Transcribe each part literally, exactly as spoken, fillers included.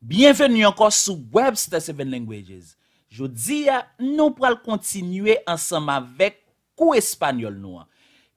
Byenveni ankò sou Webster Seven Languages. Jodi a, nou pral kontinye ansanm avèk kou espanyòl nou an.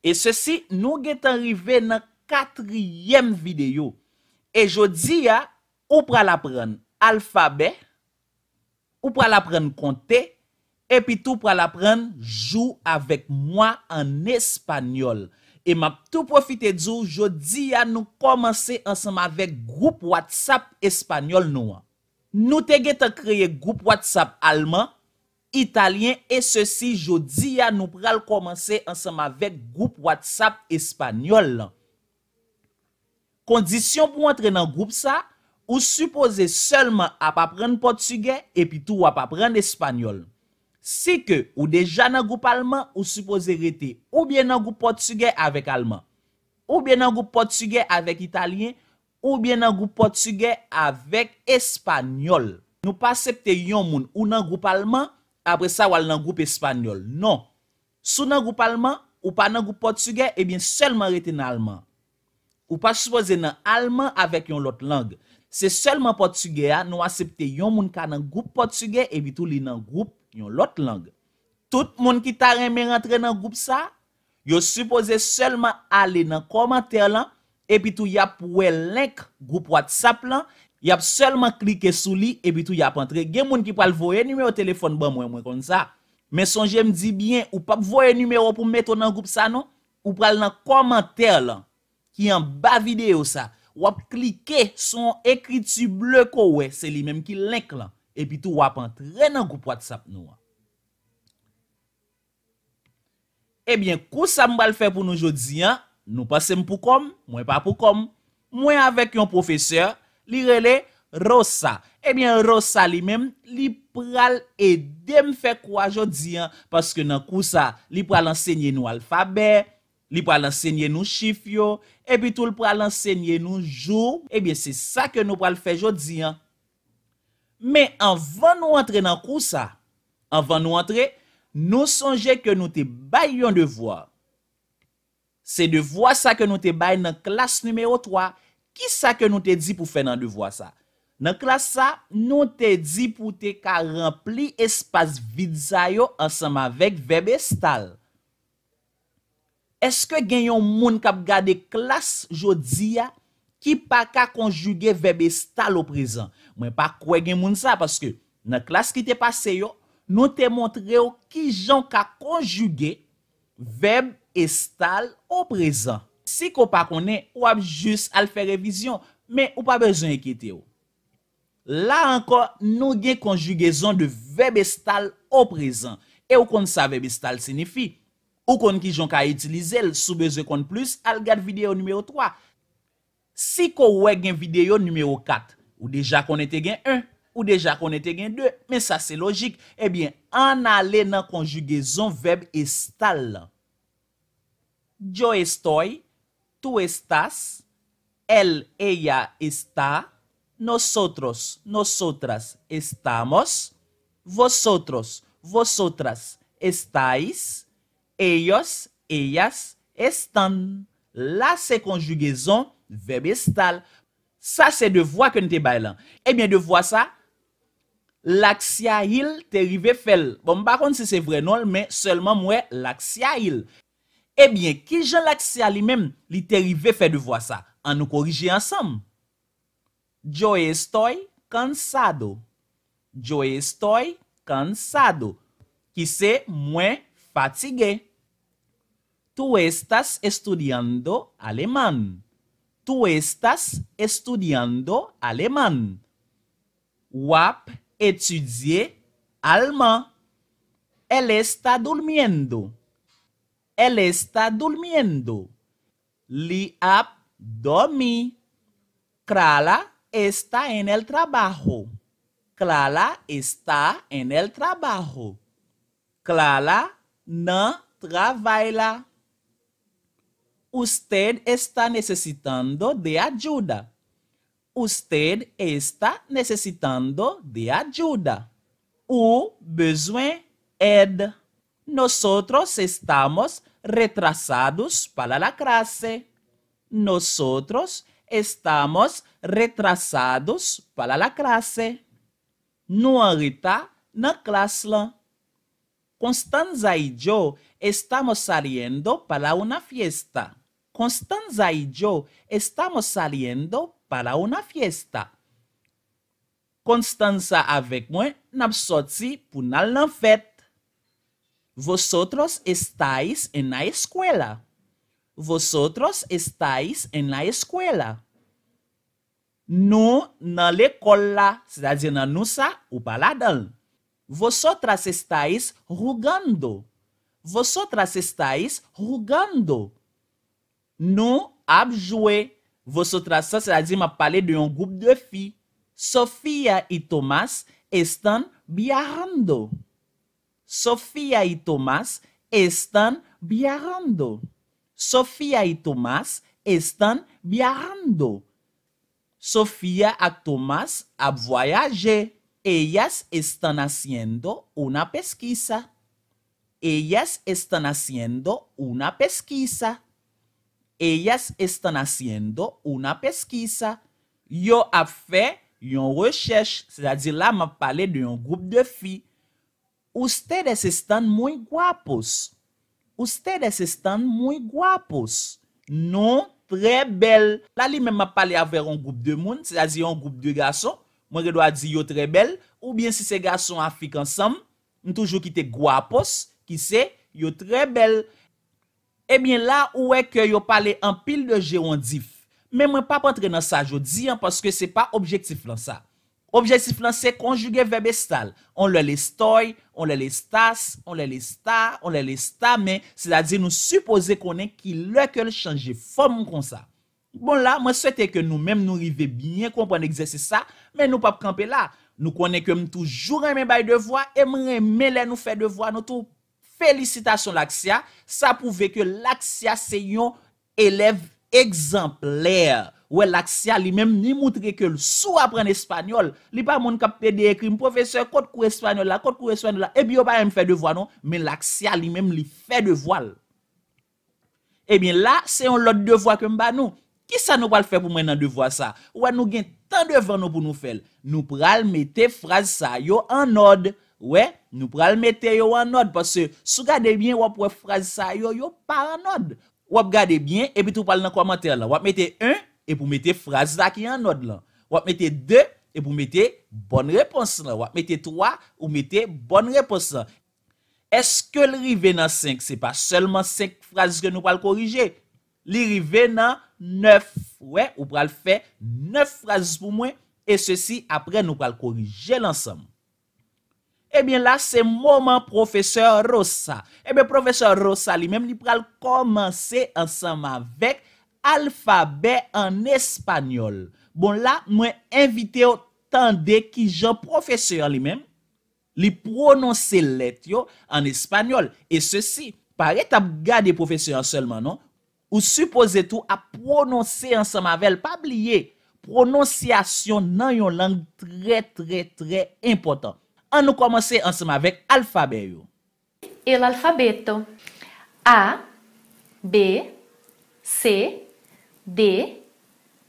E sesi, nou gentan rive nan katriyèm videyo. E jodi a, ou pral aprann alfabè, ou pral aprann konte, epi tou pral aprann jou avèk mwa an espanyòl. E m ap tou pwofite di w, jodi a nou kòmanse ansanm avèk gwoup WhatsApp espanyòl nou an. Nou te gentan kreye gwoup WhatsApp alman, italyen, e sesi jodi a nou pral kòmanse ansanm avèk gwoup WhatsApp espanyòl lan. Kondisyon pou w antre nan gwoup sa, ou sipoze sèlman ap aprann pòtigè epi tou w ap aprann espanyòl. Si ke ou deja nan gwoup alman, ou sipoze rete oubyen nan gwoup pòtigè avèk alman, oubyen nan gwoup pòtigè avèk italyen, oubyen nan gwoup pòtigè avèk espanyòl. Nou pa aksepte yon moun ou nan gwoup alman, apre sa w al nan gwoup espanyòl. Non. Si w nan gwoup alman, ou pa nan gwoup pòtigè, ebyen sèlman rete nan alman. Ou pa sipoze nan alman avèk yon lòt lang. Se sèlman pòtigè a, nou aksepte yon moun ka nan gwoup pòtigè epi tou li nan gwoup yon lòt lang. Tout moun ki ta renmen rantre nan gwoup sa, yo sipoze sèlman ale nan kòmantè lan, epi tou y ap wè link gwoup WhatsApp lan, y ap sèlman klike sou li, epi tou y ap antre. Gen moun ki pral voye nimewo telefòn ban mwen, mwen konn sa. Men sonje m di byen, ou p ap voye nimewo pou m mete w nan gwoup sa non. Ou pral nan kòmantè lan ki anba videyo sa. W ap klike sou yon ekriti ble ke w wè, se li menm ki link lan. Epi tou w ap antre nan gwoup WhatsApp nou an. Ebyen, kou sa m pral fè pou nou jodi a, nou panse m pou kò m, mwen pa pou kò m. Mwen avèk yon pwofesè, li rele Rosa. Ebyen, Rosa li menm, li pral ede m fè kou a jodi a, paske nan kou sa, li pral ansenye nou alfabè, li pral ansenye nou chif yo, epi tou l pral ansenye nou jou. Ebyen, se sa ke nou pral fè jodi a. Men anvan nou antre nan kou sa, anvan nou antre, nou sonje ke nou te bay yon devwa. Se devwa sa ke nou te bay nan klas nimewo twa. Kisa ke nou te di pou fè nan devwa sa? Nan klas sa, nou te di pou te ka ranpli espas vid sa yo ansanm avèk vèb estal. Èske gen yon moun k ap gade klas jodi a ki pa ka konjige vèb estal o prezan? Mwen pa kwè gen moun sa, paske nan klas ki te pase yo, nou te montre w kijan w ka konjige vèb estal o prezan. Si ke w pa konnen, w ap jis al fè revizyon, men ou pa bezwen enkyete w. La ankò, nou gen konjigezon de vèb estal o prezan. E ou konn sa vèb estal siyifi. Ou konn kijan w ka itilize l. Si w bezwen konn plis, al gad videyo nimewo twa. Si ke w wè gen videyo nimewo kat, ou deja konnen te gen en, ou deja konnen te gen de, men sa se lojik. Ebyen, ann ale nan konjigezon vèb estal lan. Yo estoy, tú estás, él, ella está, nosotros, nosotras estamos, vosotros, vosotras estáis, ellos, ellas están. La se konjigezon vèb estal. Sa se devwa ke n te bay lan. Ebyen, devwa sa, Laksiayil te rive fè l. Bon, m pa konn si se vrè non l, men sèlman m wè Laksiayil. Ebyen, kijan Laksia li menm, li te rive fè devwa sa? Ann nou korije ansanm. Yo estoy cansado. Yo estoy cansado. Ki se mwen fatige. Tú estás estudiando alemán. Tú estás estudiando alemán. W ap etidye alman. Él está durmiendo. Él está durmiendo. Li ap dòmi. Clara está en el trabajo. Clara está en el trabajo. Clara nan travay la. Usted está necesitando de ayuda. Usted está necesitando de ayuda. Ou bezwen èd. Nosotros estamos retrasados para la clase. Nosotros Estamos retrasados para la clase. Nou an reta nan klas lan. Constanza y yo estamos saliendo para una fiesta. Constanza y yo estamos saliendo para una fiesta. Constanza avèk mwen, n ap sòti pou n al nan fèt. Vosotros estáis en la escuela. Vosotros estáis en la escuela. Nou nan lekòl la, sètadi nan nou sa, ou pa ladan l. Vosotras estáis jugando. Vosotras estáis jugando. Nou ap jwe. Vosotras sa, sètadi m ap pale de yon gwoup de fi. Sofía y Tomás están viajando. Sofía y Tomás están viajando. Sofía y Tomás están viajando. Sofía ak Tomás ap vwayaje. Ellas están haciendo una pesquisa. Ellas están haciendo una pesquisa. Ellas están haciendo una pesquisa. Yo ap fè yon rechèch, sètadi la m ap pale de yon gwoup de fi. Ustedes están muy guapos. Ustedes están muy guapos. Nou trè bèl. La li menm m ap pale avè yon gwoup de moun, sètadi yon gwoup de gason. Mwen gen dwa di yo trè bèl, oubyen si se gason afrik ansanm, m toujou kite guapos, ki se yo trè bèl. Ebyen la ou wè ke yo pale anpil de jewondif. Men mwen p ap antre nan sa jodi an paske se pa objektif lan sa. Objektif lan se konjige vèb estal. On lè l estoy, on lè l estas, on lè l esta, on lè l esta, men sètadi nou sipoze konnen ki lè ke l chanje fòm konsa. Bon la, mwen swete ke nou menm nou rive byen konprann egzèsis sa, men nou p ap kanpe la. Nou konnen ke m toujou renmen bay devwa e m renmen lè nou fè devwa nou tou. Felisitasyon Laksya, sa pwouve ke Laksya se yon elèv egzanplè. Wè Laksya li menm li moutre ke l sou aprann espanyòl. Li pa moun k ap plede ekri m pwofesè kot kou espanyòl la, kot kou espanyòl la, epi yo pa menm fè devwa non, men Laksya li menm li fè devwa l. Ebyen la, se yon lòt devwa ke m ba nou. Kisa nou pral fè pou mwen nan devwa sa? Ou wè nou gen tan devan nou pou nou fè l. Nou pral mete fraz sa yo an òd. Wè, nou pral mete yo an òd paske si w gade byen w ap wè fraz sa yo, yo pa an òd. W ap gade byen epi tou pral nan kòmantè lan. W ap mete en epi w mete fraz la ki an òd lan. W ap mete de epi w mete bòn repons lan. W ap mete twa ou mete bòn repons lan. Èske l rive nan senk? Se pa sèlman senk fraz ke nou pral korije. Li rive nan nèf. Wè, ou pral fè nèf fraz pou mwen, e sesi apre nou pral korije l ansanm. Ebyen la, se moman pwofesè Rosa. Ebyen, pwofesè Rosa li menm, li pral kòmanse ansanm avèk alfabè an espanyòl. Bon, la, mwen envite w tande kijan pwofesè an li menm, li pwononse lèt yo an espanyòl. E sesi, pa ret ap gade pwofesè an sèlman non. Ou sipoze tou ap pwononse ansanm avè l. Pa bliye, pwononsyasyon nan yon lang trè, trè, trè enpòtan. Ann nou kòmanse ansanm avèk alfabè yo. El alfabeto. A, B, C, D,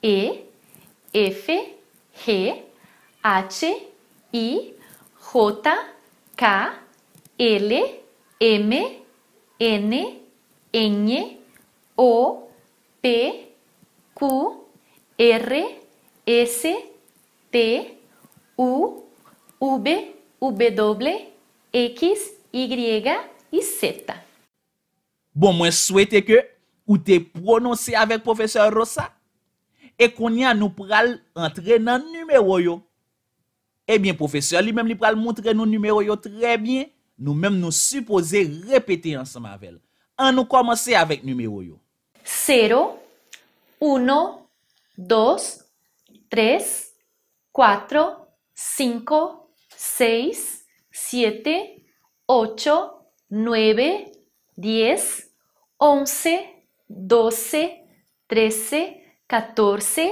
E, F, G, H, I, J, K, L, M, N, Ñ, O, P, Q, R, S, T, U, V, W, X, Y, y Z. Bon, mwen swete ke ou te pwononse avèk pwofesè Rosa. E kounye a nou pral antre nan nimewo yo. Ebyen, pwofesè li menm li pral moutre nou nimewo yo trè byen. Nou menm nou sipoze repete ansanm avè l. Ann nou kòmanse avèk nimewo yo. Cero, uno, dos, tres, cuatro, cinco, seis, siete, ocho, nueve, diez, once, doce, trece, catorce,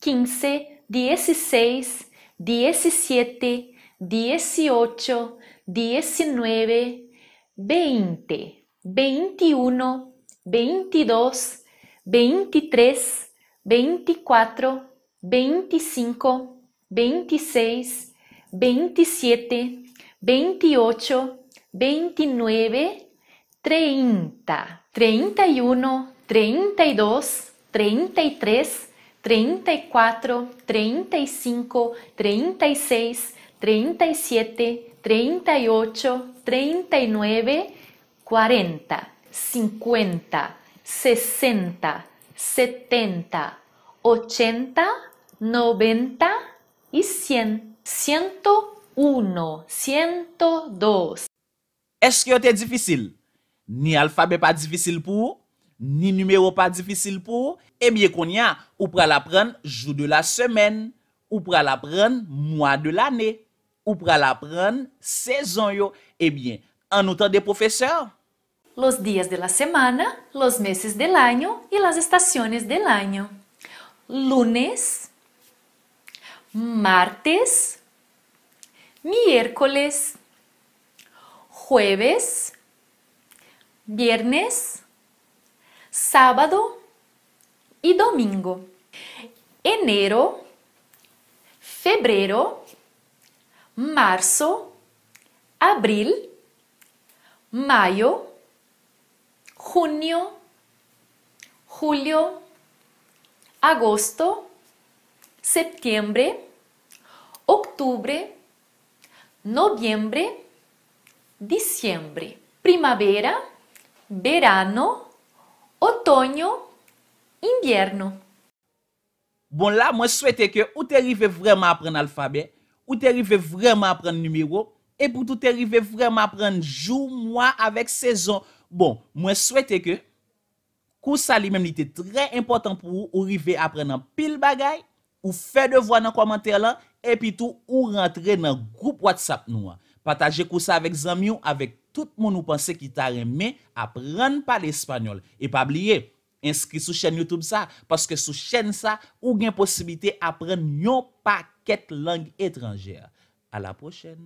quince, dieciséis, diecisiete, dieciocho, diecinueve, veinte, veintiuno, veintidós, veintitrés, veinticuatro, veinticinco, veintiséis, veintisiete, veintiocho, veintinueve, treinta, treinta y uno, treinta y dos, treinta y tres, treinta y cuatro, treinta y cinco, treinta y seis, treinta y siete, treinta y ocho, treinta y nueve, cuarenta, cincuenta, sesenta, setenta, ochenta, noventa y cien. Ciento uno, ciento dos. Èske yo te difisil? Ni alfabè pa difisil pou ou, ni nimewo pa difisil pou ou. Ebyen, kounye a, ou pral aprann jou de la semèn, ou pral aprann mwa de lane, ou pral aprann sezon yo. Ebyen, ann nou tande pwofesè a. Los días de la semana, los meses del año y las estaciones del año. Lunes, martes, miércoles, jueves, viernes, sábado y domingo. Enero, febrero, marzo, abril, mayo, junio, julio, agosto, septiembre, octubre, noviembre, diciembre. Primavera, verano, otoño, invierno. Bon, la, mwen swete ke ou te rive vrèman aprann alfabè, ou te rive vrèman aprann nimewo, epi tou te rive vrèman aprann jou, mwa avèk sezon. Bon, mwen swete ke kou sa li menm li te trè enpòtan pou ou, ou rive aprann anpil bagay, ou fè devwa nan kòmantè lan, epi tou ou rantre nan gwoup WhatsApp nou an. Pataje kou sa avèk zanmi w, avèk tout moun ou panse ki ta renmen aprann pale espanyòl. E pa bliye, enskri sou chèn YouTube sa, paske sou chèn sa, ou gen posiblite aprann yon pakèt lang etranjè. A la pwochèn!